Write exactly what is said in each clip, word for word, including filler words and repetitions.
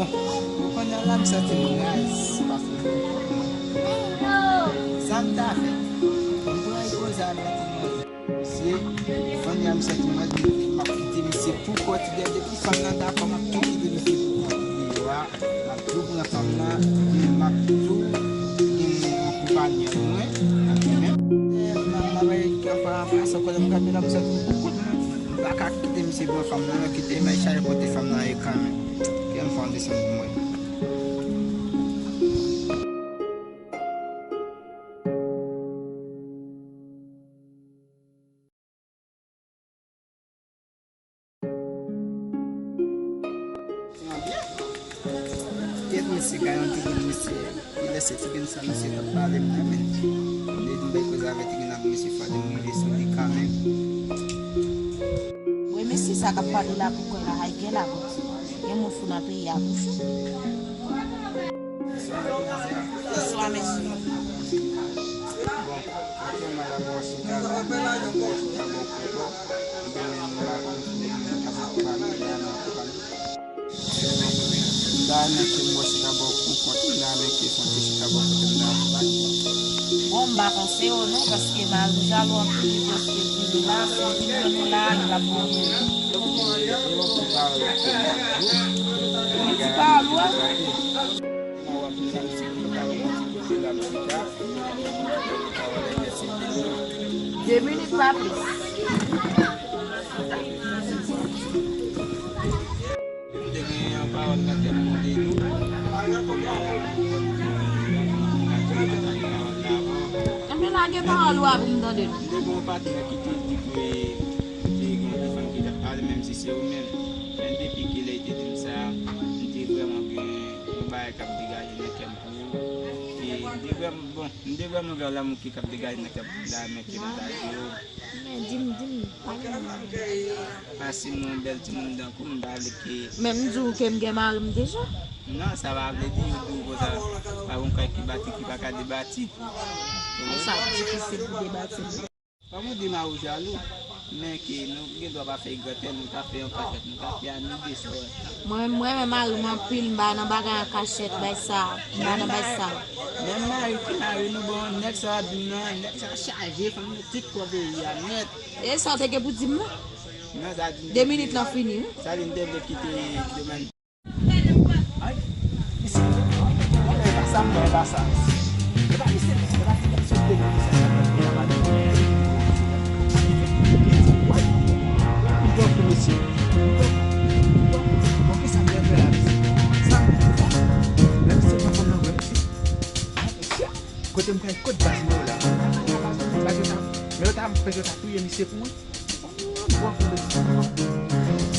Ou konnen la, m santi m raz, paske sa m ta fè, m pran repoze avèk ti manzè. Mesye, fanm nan, m santi m raz, m ap kite misye pou kont li. Depi fanm nan dakò, m ap tou kite misye pou kont li. Yo a, m ap tou pran fanm nan, epi m ap tou gen yon konpayi mwen, epi menm, eh, m ap travay, anfen, anfen, sa konnen m kanpe la, m santi m pou kont mwen. M pa ka kite misye pran fanm nan, kite m al chache kote fanm nan ye kanmenm. Kè m fè yon desann pou mwen. Kèt, mesye, gayon ti grenn, mesye. Li lèse ti grenn sa, mesye, k ap pale m nan, men. Li di m bay koze avèk ti grenn la, mesye, fò m rive sou li kanmenm. Wi, mesye, sa k ap pale la pou kò la, ay, gen la, bon. Gen moun fou nan peyi a, wi. Bonswa, mesye. Bon, ok, madam, mwen se Kazan, mwen se Kazan, mwen se Kazan, mwen se Kazan. M ta renmen ke m wè si ta ba w pou kont m, m ta renmen ke fè yon ti chita bò kote m ta bay. Bon, m pa panse yo non, paske mari w jalou anpil, paske vini la, si l vin jwenn ou la, l ap pran w. Ti pawòl ou a? De minit, pa plis. M te gen yon pawòl nan tèt mwen de nou. Anben lage pawòl ou a pou m tande l. M te gen yon patnè ki te di ke te gen yon ti fanm ki t ap pale, menm si se ou menm. Men depi kilè li te di m sa, m te vrèman gen yon bagay k ap degaje nan kè m pou ou. E m te vrèman, bon, m te vrèman gen yon lanmou ki t ap degaje nan kè m pou ou la, men ke m ta di w. Men, di m, di m, pale m. Paske m yon bèl timoun tankou m, m pa vle ke. Men m di w ke m gen mari m deja. Non, sa pa vle di, yo di w konsa, pa gon kay ki bati ki pa ka debati. Konsa, difisil pou debati. Kòm ou di mari w jalou, men ke nou gen dwa pa fè grantè, nou ka fè an kachèt, nou ka fè a nou de sè. Mwen, mwen renmen mari m anpil, m pa nan bagay an kachèt, bay sa, m pa nan bay sa. Menm mari ki mari nou, bon, nèg sa di m nan, nèg sa chaje fanm nan tout kò peyi a nèt. E sa w te gen pou di m nan? Non, sa di m. De minit lan fini, wi. Sa di m te vle kite domèn. Ay, isi, e pa sa, e pa sa. E pa isi, e pa isi, e pa isi. Bon, kisa m te fè la, mesye? Sa m te fè? Menm si se pa fanm nan vre, mesye. Kote m pral, kot baz mwen yo la? Men yo ta, men yo ta touye misye pou mwen.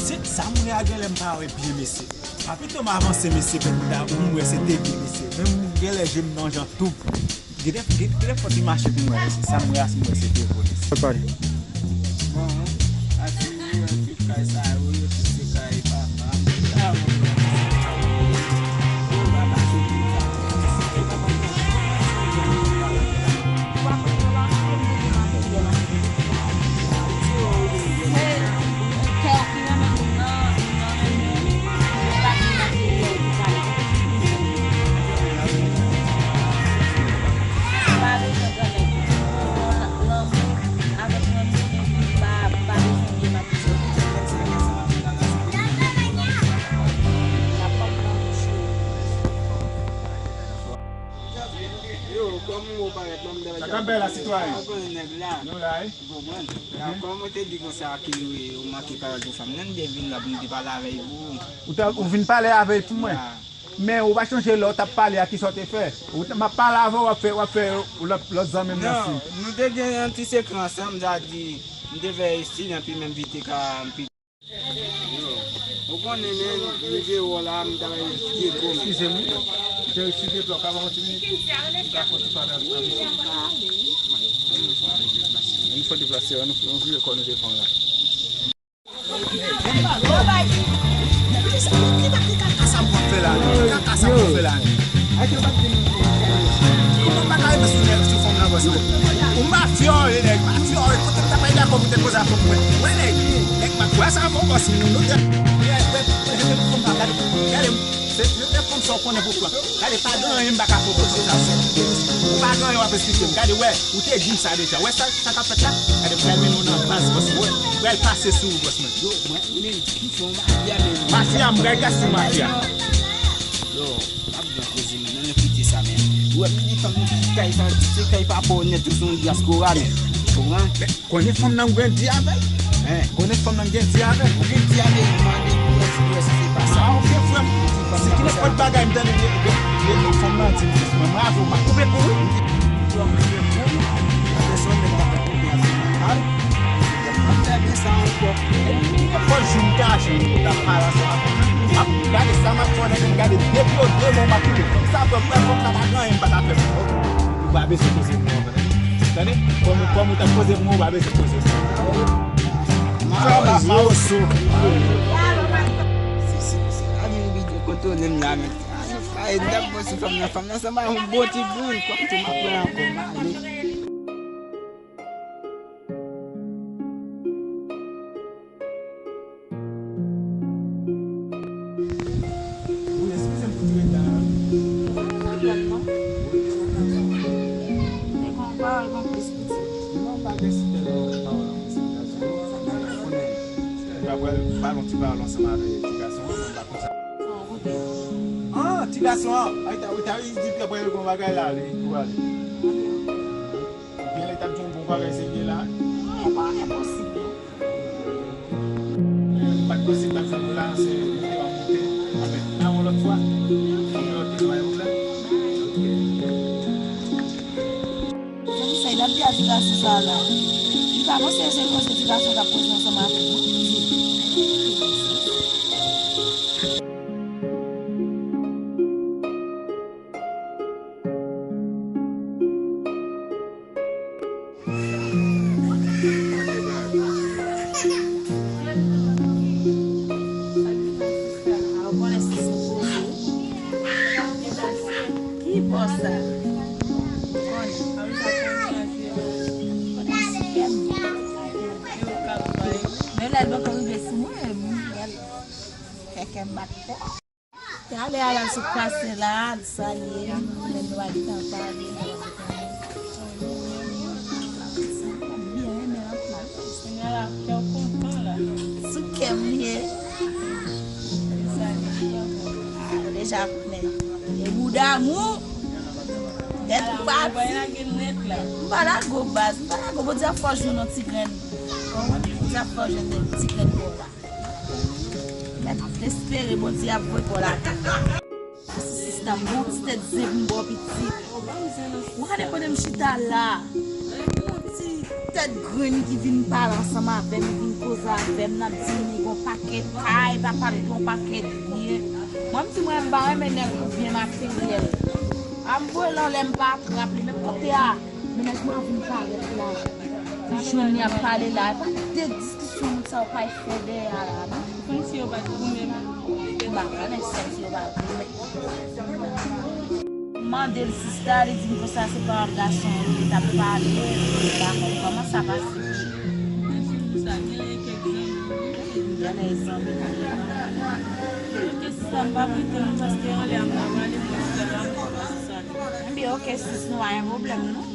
Se sa m wè a, genlè m pa wè byen, mesye. Pa pito m avanse, mesye, pèt mouda, m wè se te byen, mesye. Men m genlè je m nan jan tou. Gade, gade, gade fò ti mache pou m wè, mesye. Sa m wè a, si m wè se te vre, mesye. Bon, ati, ati, kay sa yo, yo tout se kay papa m. Yo, kòman ou parèt la, m ta... Sa k ap bay la, sitwayen? Ou konnen nèg la. Nou la, wi. Ou konprann? Mhm. Kòm ou te di konsa ke ou manke pawòl pou fanm nan, m te vin la pou m te pale avè l pou ou. Ou ta, ou vin pale avè l pou mwen? Ya. Men ou pa chonje lè w t ap pale a, kisa w te fè? Ou t, m ap pale avè w, w ap fè, w ap fè lòt, lòt zanmi m nan siy. Non, nou te gen yon ti sekrè ansanm, sa di, m te fè estil, anpi menm pi te ka, anpi Yo, ou konnen, men, m te wè w la, m ta bay Diego, men. Eskize m, wi. M te resi de blòk avan yon ti minit. M ka fè yon ti pale avèk misye. Nou fè deplase, nou, nou vire kò nou devan la. Kisa, ki kaka sa w ap fè la, menm? Ki kaka sa w ap fè la, menm? Kòman m pa ka rete sou nèg, sou fanm nan konsa? Ou m pa fyòl, nèg, m pa fyòl. Kote m ta pral dakò pou te koze a fanm mwen? Wè, nèg, nèg, m ap wè sa avè w, bòs, nou, nou te, gade, gade, gade, gade, Lè, lè fanm sa w konnen pou fwa. Gade, pa gen anyen m pa ka fè w konsa. Ou pa gen anyen w ap esplike m. Gade, wè, ou te di m sa deja. Wè sa, sa k ap fèt la? Gade, m pral mennen w nan baz bòs mwen. M pral pase sou ou, bòs mwen. Yo, mwen, men, ki fè yon mafya, men. Mafya, m pral gase mafya. Yo, m ap gen koze, men, non, non, kite sa, men. Ou wè, men, fanm nan ki kay sa, se kay papa w nèt, ou se yon dyaspora, men. Konprann? Konnen fanm nan gen di avè l. Hein? Konnen fanm nan gen di avè l. Ou gen di avè l, mande pou wè si, pou wè si se pa sa. Ah, ok, frè m. Si ki nenpòt bagay m tande de, de, de fanm nan di, mwen, bravo, m ap koupe kou, wi. Ou ap koupe kou, la pèsòn nèg la fè koupe a fè mal. M ap fè byen sa ankò. Fò jou m ta achte, m ta pale ansanm avè l. M ap gade sa m ap fè, nèg, m gade depi yo de mwa m ap koupe. Fanm sa fè m wè, fanm sa pa gen anyen m pa ka fè pou ou. Ou pa bezwen koze pou mwen, tande? Kòm, kòm ou t ap koze pou mwen, ou pa bezwen koze pou mwen. Mawozo. Si, si, si, a vin videyo kote w menm la, men. A, nou faye, n t ap pran sou fanm nan, fanm nan sanble yon bon ti grann, kòm tou m ap pran ankò, m ale. Wi, eskize m pou ti reta a. Pa gen pwoblèm, non. Te gen yon pawòl konplis pou di. Non, pa gen si tèl pawòl konplis pou di. Sa k gen, ou konnen. Mwen pral pale yon ti pawòl ansanm avèk ti gason an, men m pa konn sa. Sa w koute? Ah, ti gason an, ay, ta, ta, li di ke pral gen yon bagay la, li pou ale. Oubyen li t ap di yon bon bagay serye la. Non, e pa enposib. Pa t posib, pa t fè pou la, se monte w ap monte. Apre, la yon lòt fwa. Yon lòt fwa, yon lòt fwa. Zanmi sa, l ap di a ti gason sa la. Li pa panse se koze ti gason k ap koze ansanm avèk mwen. Ki bò sa? Men lè l poko rive sou mwen, kèkè m bat fò. Talè a l al sot pase la, l salye m, men nou pa gentan pale, nou pa gentan. Byen renmen anpil. Kounye a la, kè w kontan la. Sou kè m ye. Li salye m, kè w kontan. Ah, ou deja konnen. E bouda mou. Nèt ou pati. M pa lage w baz, m pa lage w. Bondye ap fè w jwenn yon ti grenn. Bondye ap fè w jwenn yon ti grenn bò la. Mèt espere Bondye ap voye pa w lakay. Sista, m gon ti tèt zenn m bò pitit. Ou gade kote m chita la. Yon ti tèt grenn ki vin pale ansanm avè m, vin koze avè m, n ap di m li gon pakèt kay, papa l gon pakèt byen. Mwen, m di mwen, m pa renmen nèg pou byen materyèl. A m voye l anlè, m pa trap li, menm kote a. Men nèg mwen vin parèt la. M jwenn li ap pale la. E pa de diskisyon moun sa yo kay fè dèyè a la, non. Ou konn si yo bat ou menm? M pa konnen si yo bat ou, men. M mande l sista, li di m konsa se pawòl gason li t ap pale, li pa konn kòman sa pase. Sa genyen kèk zanmi. Genyen zanmi. Ok, sista, m p ap rete non, paske anlè a m ta pale, mwen sista la, m pa pase sa. Ebyen, ok, sis, nou pa gen pwoblèm, non.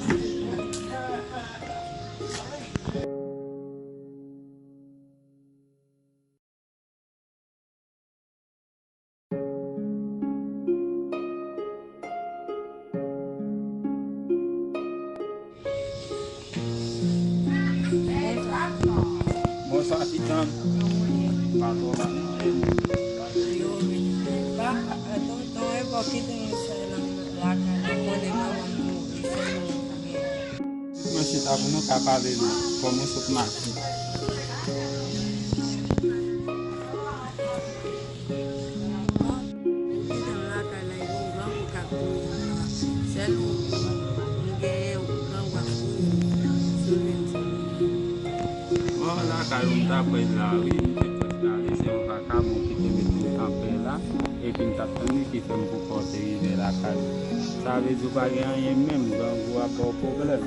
Bonswa, ti tann. Pa twò mal. Yo, wi. Ba, tonton, e bò ki te yon sèl nan lakay la, konnen manman nou mouri, sèl nou mouri. Mwen chita pou nou ka pale nou, kòm nou sot mache. Bon, lakay ou m ta prèt la, wi, m te prèt la, wi, se yon vakabon ki te mete m kanpe la, epi m t ap tann li ki fè m poko te rive lakay. Sa vle di ou pa gen anyen menm, grangou ap ba w pwoblèm.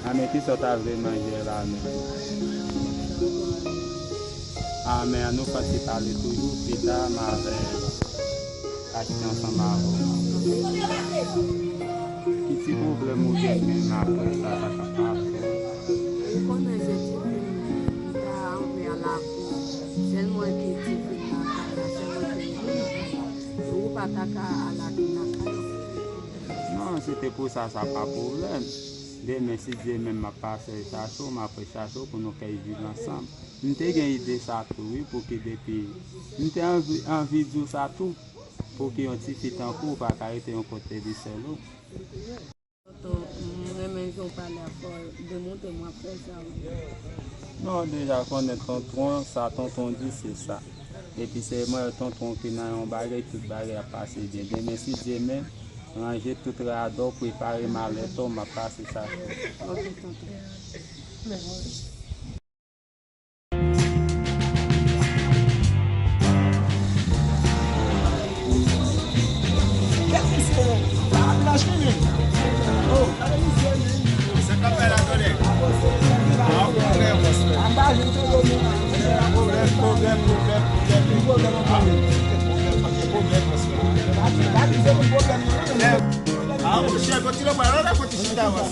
A, men kisa w ta vle manje la menm? Amè, an nou pase pale toujou, pita m avè Achte ansanm avè w. Ki ti pwoblèm ou gen menm apre sa, sa ka pase? Ou konnen se ti fi m, li ta antre a lakou. Sèl mwen ki ti fi m nan kay la, sèl mwen ki moun. Ou pa ta ka al ak m nan kay. Non, se te pou sa, sa pa pwoblèm. Demen, si Dye menm, m ap pase chache w, m ap chache w pou nou kay viv ansanm. M te gen ide sa tou, wi, pou ki depi. M te anvi, anvi di w sa tou, pou ki yon tifi tankou w pa ka rete yon kote li sèl ou. Tonton, m renmen jan w pale a fò, demontre m w ap fè sa, wi. Non, w deja konnen tonton, sa tonton di, se sa. Epi se mwen, tonton, ki nan yon bagay, tout bagay ap pase byen. Demen, si Dye menm, ranje tout radò, prepare malèt ou, m ap pase chache w. Ok, tonton. Ah, monchè, kontinye pale, la, kontinye chita, bòs.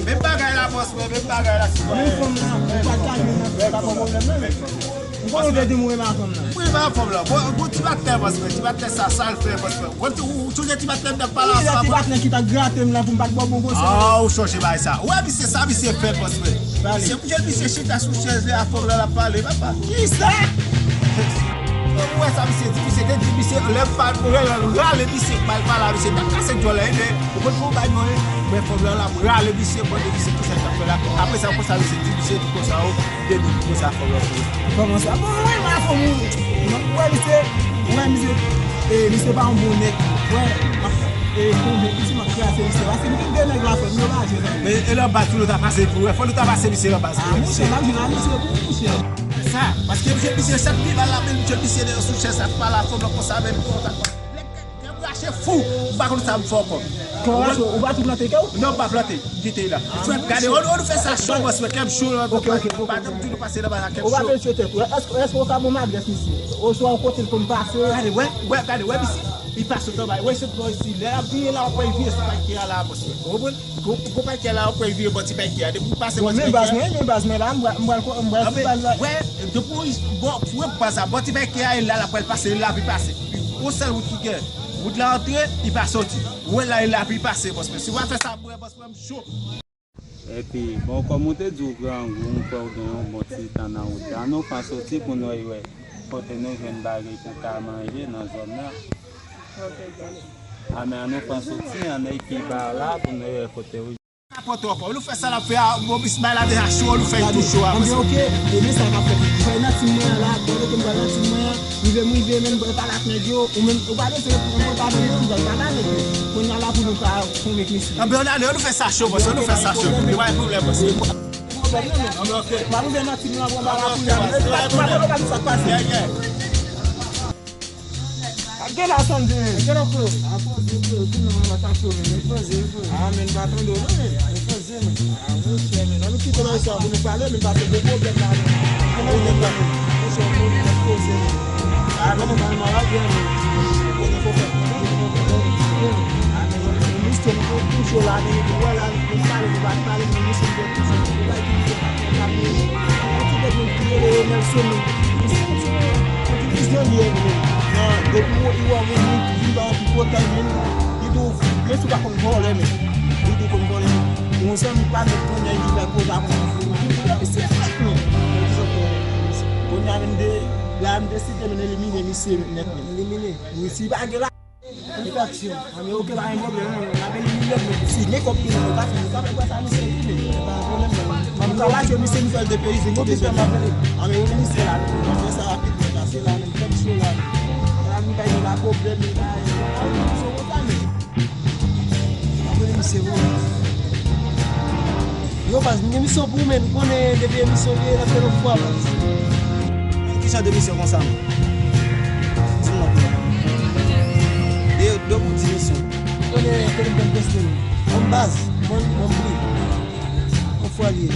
Menm bagay la, bòs, mwen, menm bagay la, sitwayen. Menm fanm nan, ou pa t ka jwenn nan, pa pran pwoblèm nan, menm fanm. Ou konnen w te di m ou renmen fanm nan. Ou renmen fanm lan. Bon, bon, ti batè, bòs, mwen, ti batè sa, sa l fè, bòs, mwen. Bon, ti, ou, ou sonje ti batè m t ap pale ansanm avè w? Wi, ti batè ki t ap grate m la pou m pa t bò bon konsèy. Ah, ou sonje bagay sa. Ou wè misye, sa misye fè, bòs, mwen. Misye, misye chita sou chèz li, a fanm lan l ap pale, papa. Kisa? Ou wè sa misye di, misye te di, misye lè m pa, lè l rale misye, pa l pale a misye, t ap kase djòl la, wi, men ou konn fè yon bagay mwen, men fanm lan l ap rale misye, kote misye, kisa l t ap fè la. Apre sa, konsa misye di, misye di konsa, o, depi konsa fanm lan fè. Kòman sa? Bon, mwen, mwen, fanm ou, ou wè misye, ou wè misye, e, misye pa yon bon nèg, ou wè, m ap, e, konvenki si m ap krase misye, paske m te de nèg la fè, m yo pa jwe nan. Men, e lè baz pou nou ta pase pou, fò nou ta pase misye lè baz pou, monchè, m ap jwe nan misye pou, monchè. Sa, paske misye, misye, chak pi mal la, men misye, misye, de sou chèz la, pa la, fanm lan konsa, men, konsa, konsa. Nèg te, te rache fou, ou pa konn sa m fè ankò. Kò rache, ou pa tou plante kè w? Non, m pa plante, m kite la. Frè, gade, ou, ou nou fè sa cho, bòs, frè, kè m cho, la, ok, ok, ok, pa janm di nou pase nan bagay kè m cho. Ou pa te tcheke tou. Èske, èske ou ka ban m adrès misye? Oswa yon kote l konn pase? Gade, wè, wè, gade, wè, misye, li pase anba, wè, se bò isi, lè l ap vire la, w ap wè l vire sou pay kè a la, bòs, frè. Ou konprann? Gon, gon pay kè la, w ap wè l vire bò ti pay kè a. Depi w pase bò ti pay kè a. Bon, men baz mwen, men baz mwen la, m pral, m pral, m pral, m pral sou baz la. Wè, depi w, bò, pou w pran sa, bò ti pay kè a, e la l ap pral pase, e la pi pase. Yon sèl wout ki gen. Wout la antre, li pa soti. Ou wè la, e la pi pase, bòs mwen. Si w pa fè sa, bwè, bòs mwen, m cho. Epi, bon, kòm ou te di w grangou, m kwè w gen yon bon ti tan nan wout la. An nou fè soti pou nou wè kote nou jwenn bagay pou ka manje nan zòn nan. Ok, ok. A, men an nou fè soti, an nou ekipe la pou nou wè kote w. Sa pran twòp, ou fè sa l ap fè a, bon, bis bay la deja cho, ou fè tou cho a, anben, ok, e men sa k ap fèt. Fè nan tim mwen an la, kote ke m pral nan tim mwen an, rive m rive, menm pale ak nèg yo, ou menm, ou pa bezwen pran kontak mwen, m pral pale avèk yo. Kounye a la pou nou ka konvenk misye. Anben, ann ale, ou fè sa cho, bòs, ou fè sa cho. Yo pa gen pwoblèm, bòs. Pwoblèm, non, non. Anben, ok. M ap rive nan tim lan, pran bagay la kounye a. M ap, m ap, m ap, m ap di sa k pase. Yeah, yeah. Gen la, Sandy. Gen la, Flo. A poze, Flo. Di nou, mwen pa ta cho, men. Poze, Flo. A, men, pa tande w, non, men. Poze, men. A, monchè, men. Ann nou kite nan sa pou nou pale, men, paske gen pwoblèm la, men. Gen pwoblèm la, men. Monchè, fò nou poze, men. A, men, nòmalman, la, gen, men. Gen pwoblèm, fò fè. A, men, men, misye, nou te touche la, men, nou wè la, nou pale, nou pa pale, men, misye, nou te touche, nou pa ki misye. Yon ti nèg menm ki rele Nelson menm. Yon ti, yon ti, yon ti bizyon li ye menm. Nan, depi w, li wè w menm, li, li ba w yon ti pwotèj menm. Li di w, menm si w pa konn vòlè menm. Li di w konn vòlè menm. Yon zanmi pa nèt kounye a, li bay koze a konn vòlè. Li di w, se fèt menm. Kounye a menm de, la menm deside menm elimine misye nèt menm. Elimine. Wi, si pa gen la. Li pa tchil. Anben, ok, pa gen pwoblèm, non, non. N ap elimine l, men si gen kòb ki nan men, pa fini, sa fè kwè sa, misye, li, men pa gen pwoblèm, non. M ap travay, se misye, nou fè l depeyize, nou te fè m ap vini. Anben, yo, misye la, nou fè sa rapid, men pase la, men fè m cho la. La, nou pa gen la pwoblèm, men pa gen pwoblèm, misye, konsa, men. Apre misye, bon. Yo, baz, m gen misyon pou ou, men ou konnen depi emisyon li ye, l ap fè lòt fwa, baz. Ki jan de misyon konsa, man? Di m non. De, de pou di misyon. Ou konnen kote m konn poste yo. Bon, baz, bon, bon, pri. Yon fwa li ye.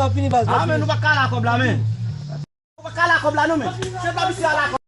n ap fini baz. Ah, men nou pa ka la kòb la, men. Nou pa ka la kòb la, non, men. Se pa misye a la kòb.